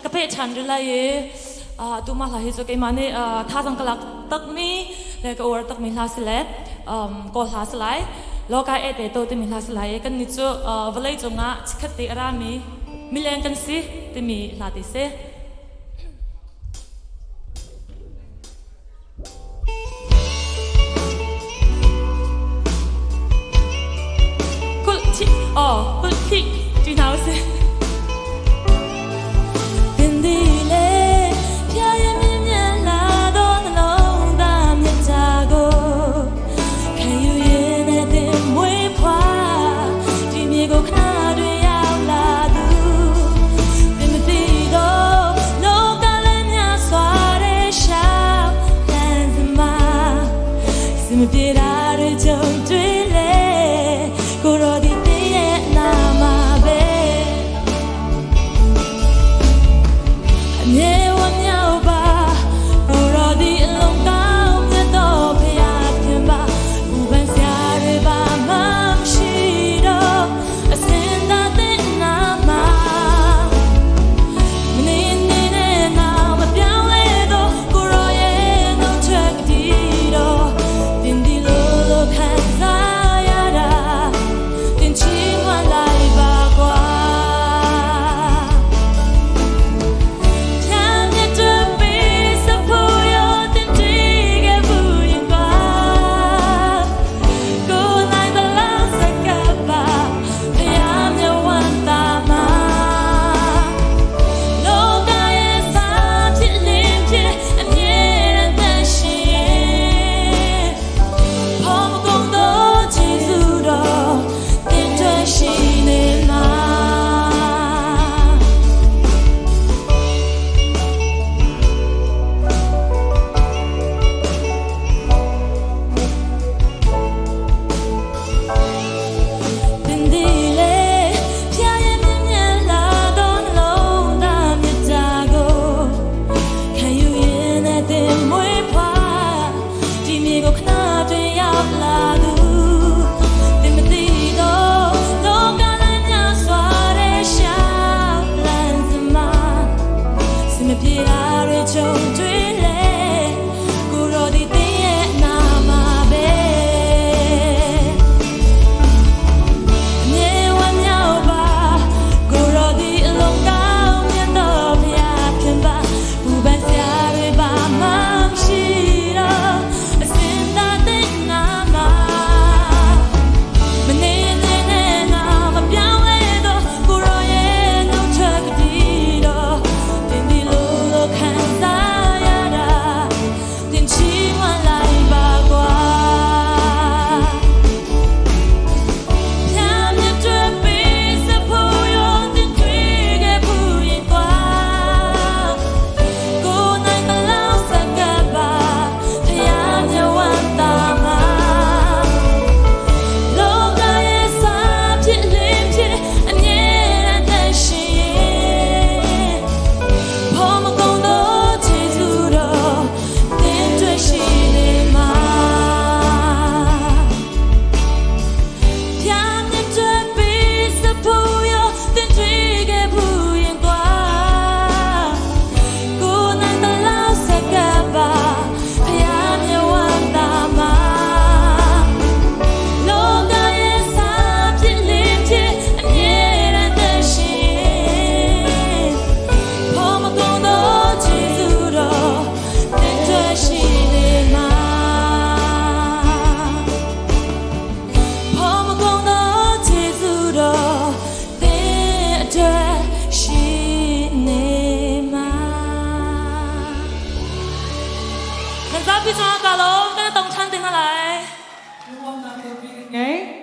ka pe ṭhan rih lai i tu mah hla hi cu keimah nih thazaang ka lak takmi le ka uar takmi hla si le kawl hla si lai loka e te to timi hla si lai i kan nih cu vawlei cungah chikkhat te a rami mileng kan si timi hla te si. Kulh thi oh kulh thi ti hna usih. Nan zapi cungah ka lawm, kan i tong ṭhan te hna lai. Ngei.